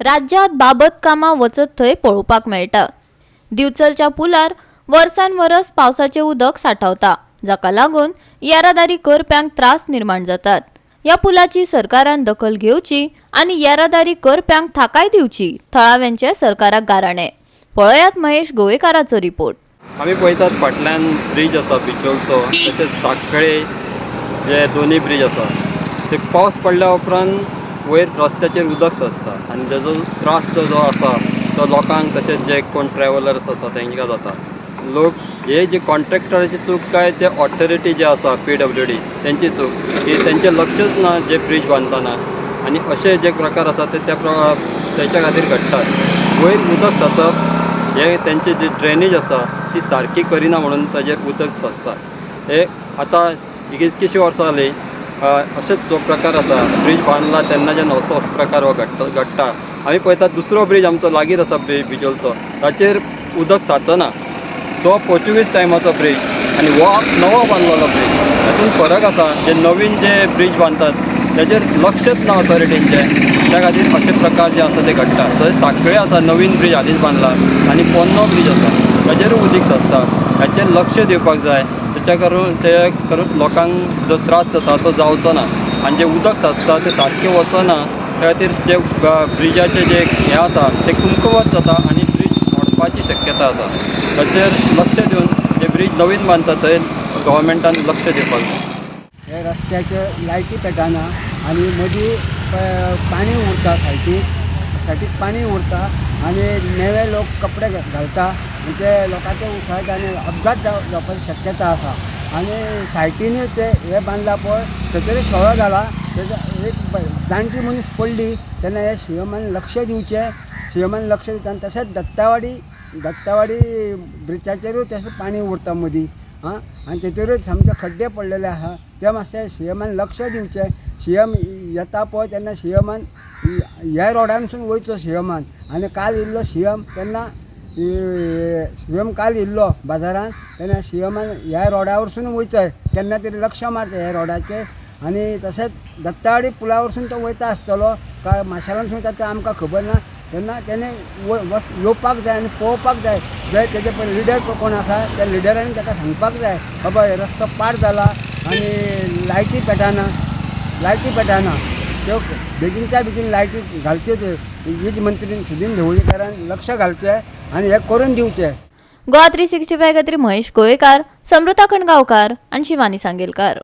राज्यांत बाबत कामां वचत थंय पळोवपाक मेळटा. दिवचलच्या पुलार वर्सान वरस पावसाचें उदक सांठावता, जाका लागून येरादारी करप्यांक त्रास निर्माण जातात. ह्या पुलाची सरकारान दखल घेवची आनी येरादारी करप्यांक थाकाय दिवची, थळाव्यांचे सरकाराक गाराणें. पळयात महेश गोवेकाराचो रिपोर्ट. आमी पळयतात, फाटल्यान ब्रीज आसा बिचोलचो, तशेंच सांखळे जे दोनूय ब्रीज आसा ते पावस पडल्या उपरांत वयर रस्त्याचेर उदक साचता आनी तेजो त्रास जो आसा तो लोकांक तशेंच जे कोण ट्रॅवलर्स आसा तांकां जाता. लोक हे जे कॉन्ट्रॅक्टराची चूक काय ते ऑथॉरिटी जे आसा पीडब्ल्यूडी तेंची चूक की तेंचें लक्षच ना जे ब्रीज बांदतना आनी अशे जे प्रकार आसा ते त्या तेच्या खातीर घडटात. वयर उदक साचप हे तेंची जी ड्रेनेज आसा ती सारकी करिना म्हणून ताजेर उदक साचता. हे आतां कितकीशीं वर्सां जालीं अशेंच जो प्रकार आसा, ब्रीज बांदला तेन्नाच्यान असो प्रकार हो घडटा घडटा. आमी पळयतात, दुसरो ब्रीज आमचो लागींच आसा बिचोलचो, ताचेर उदक साचना. तो पोर्चुगीज टायमाचो ब्रीज आनी हो नवो बांदलेलो ब्रीज, हातूंत फरक आसा. जे नवीन जे ब्रीज बांदतात ताजेर लक्षच ना ऑथॉरिटींचें, त्या खातीर अशे प्रकार जे आसा ते घडटा. तशेंच सांखळे आसा, नवीन ब्रीज हालींच बांदला आनी पोन्नो ब्रीज आसा, ताजेरूय उदीक साचता. हाचेर लक्ष दिवपाक जाय. तेच्या करून ते करून लोकांक जो त्रास जाता तो जावचो ना आनी जें उदक साचता तें सारकें वचना. त्या खातीर जे ब्रिजाचें जे हें आसा तें कुमकुवत जाता आनी ब्रीज मोडपाची शक्यता आसा. ताचेर लक्ष दिवन जे ब्रीज नवीन बांदता थंय गव्हर्मेंटान लक्ष दिवपाक जाय. हे रस्त्याचे लायटी पेटना आनी मदीं पाणी उरता, सायटीक सायटीक पाणी उरता आनी नेवे लोक कपडे घालता आनी ते लोकांचे उसळटा आनी अपघात जावपाची शक्यता आसा. आनी सायटीनूय ते हे बांदला पळय, थंयसर शेळो जाला. तेजो एक जाणटी मनीस पडली तेन्ना हे सीएमान लक्ष दिवचें. सीएमान लक्ष दिता. आनी तशेंच दत्तावाडी दत्तावाडी ब्रिजाचेरूय तशें पाणी उरता मदीं. आं, आनी तेतूरूच सामके खड्डे पडलेले आहा, ते मातशें सीएमान लक्ष दिवचें. सीएम येता पळय तेन्ना सीएमान ह्या रोडानसून वयचो सीएमान. आनी काल येयल्लो सीएम तेन्ना, सीएम काल येयल्लो बाजारान तेन्ना सीएमान ह्या रोडा वरसून वयचो, केन्ना तरी लक्ष मारचें ह्या रोडाचेर. आनी तशेंच दत्तावाडी पुला वरसून तो वयता आसतलो काय माशेलानसून वयता तें आमकां खबर ना. तेन्ना तेणें वस येवपाक जाय आनी पळोवपाक जाय. जंय तेजे पळय लिडर कोण आसा त्या लिडरांनी ताका सांगपाक जाय, बाबा हे रस्तो पाड जाला आनी लायटी पेटना, लायटी पेटना. त्यो बेगीनच्या बेगीन लायटी घालच्यो. त्यो वीज मंत्री सुदीन ढवळीकारान लक्ष घालचें आनी हें करून दिवचें. गोवा 365 खातीर महेश गोवेकार, समृता खणगांवकार आनी शिवानी सांगेलकार.